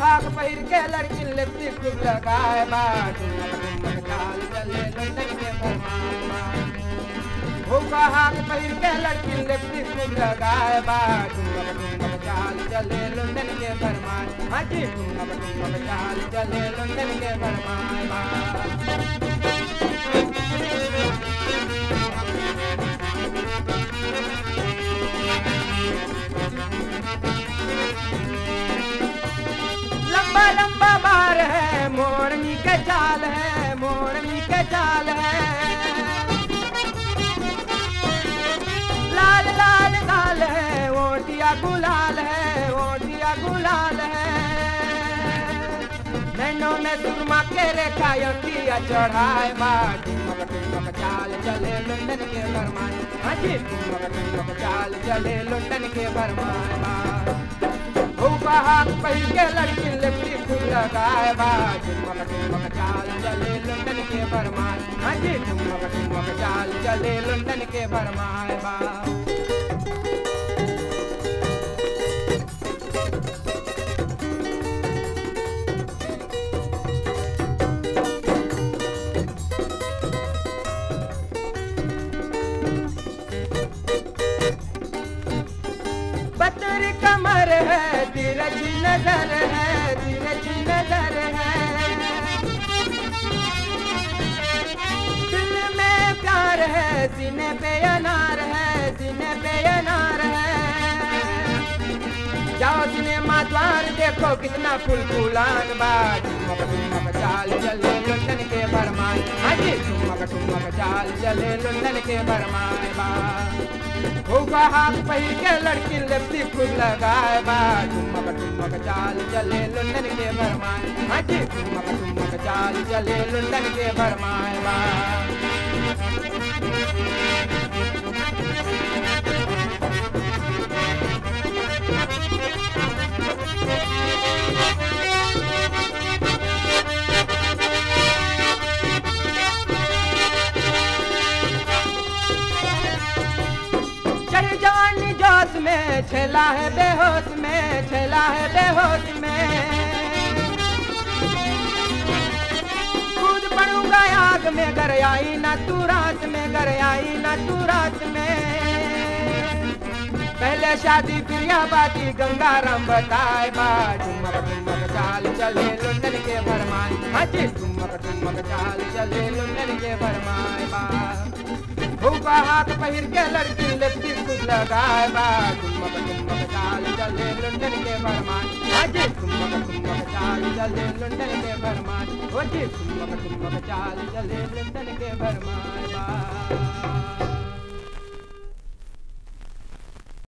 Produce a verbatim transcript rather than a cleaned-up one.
हाक पहिर के लड़किन लिपस्टिक खूब लगाए बा, ठुमक ठुमक चाल चले लंदन के भरमाए बा। हो हाक पहिर के लड़किन लिपस्टिक खूब लगाए बा, ठुमक ठुमक चाल चले लंदन के भरमाए। हाँ जी, ठुमक ठुमक चाल चले लंदन के भरमाए बा। लंबा लंबा बार है, मोरनी के चाल है, मोरनी के चाल है। लाल लाल गाल है, ओटिया गुलाल है, ओटिया गुलाल है। नैनों में सुरमा के रेखा, अखिया चढ़ाए बा, ठुमक ठुमक चाल चले लंदन के भरमाए। हाँ जी, ठुमक ठुमक चाल चले लंदन के भरमाए बा। हो हाक पहिर के लड़किन लिपस्टिक खूब लगाए बा, ठुमक ठुमक चाल चले लंदन के भरमाए। हाँ जी, ठुमक ठुमक चाल चले लंदन के भरमाए बा। पतरी कमर है, तिरछी नजर है, तिरछी नजर है। दिल में प्यार है, सीने पे अनार है, सीने पे अनार है। जाओ सिनेमा द्वार, देखो कितना फुलफुलान बा। ठुमक ठुमक चाल चले लंदन के भरमाए। हाँ जी, ठुमक ठुमक चाल चले लंदन के भरमाए बा। हो हाक पहिर के लड़किन लिपस्टिक खूब लगाए बा, ठुमक ठुमक चाल चले लंदन के भरमाए। हाँ जी, ठुमक ठुमक चाल चले लंदन के भरमाए बा। चढ़ जवानी जोश में, छेला है बेहोश में, छेला है बेहोश में। कूद पड़ूंगा आग में, गर आई ना तू रात में, गर आई ना तू रात में। पहले शादी फिर आबादी, गंगाराम बताए बा। ठुमक ठुमक चाल चले लंदन के भरमाए। हाँ जी, ठुमक ठुमक चाल चले लंदन के भरमाए बा। हो हाक पहिर के लड़किन लिपस्टिक खूब लगाए बा। ठुमक ठुमक चाल चले लंदन के भरमाए। हाँ जी, ठुमक ठुमक चाल चले लंदन के भरमाए। हो जी, ठुमक ठुमक चाल चले लंदन के भरमाए बा।